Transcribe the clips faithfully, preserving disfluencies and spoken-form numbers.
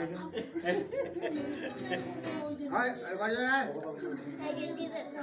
All right, everybody all right? I can do this.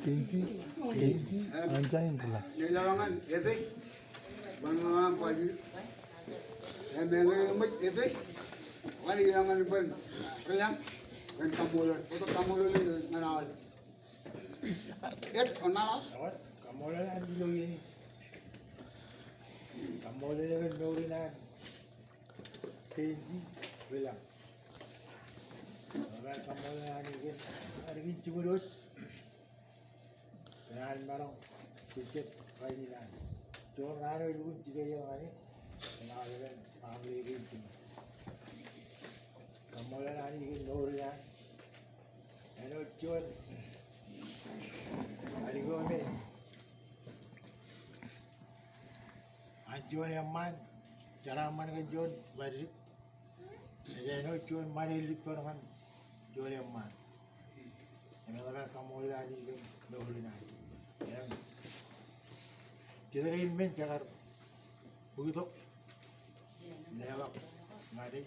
Kenji, Kenji, anjain kula. Ej, wōnṃaanḷọk. Kaṃṃoolol Anij ilo iien in. Kaṃṃoolol kōn mour in an Kenji William. Ij kaṃṃoolol Anij kōn, Anij in jibwidooj kōn an maroñ jejjet rainin an. Juon raan eo elukkuun jikier ñan e, kōn aolepen family kein jiṃor. Kaṃṃoolol Anij kōn mour in an. Āinwōt juon ālikin eo me an juon eṃṃaan, jeraaṃṃan kōn juon ṃaddik. Ej āinwōt juon ṃaddik ej lippon ñan juon eṃṃaan. Im eḷap aer kaṃṃoolol Anij kōn mour in an. Im jet kein men jekar bōk itok. Leḷọk ñan e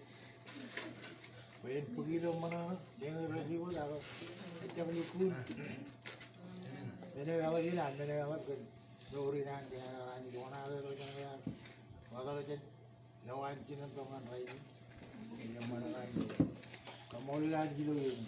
bwe en bōk ilo ṃōṇōṇō, eñin rej di wōt ak ejjab lukkuun men eo eḷap in an, men eo eḷap kōn mour in an, kōn an Anij wōṇāān ro jān e, wōt ro jān lowaan jinen tok ñan rainin. Ej eṃṃan an, kaṃṃoolol Anij ilo iien in.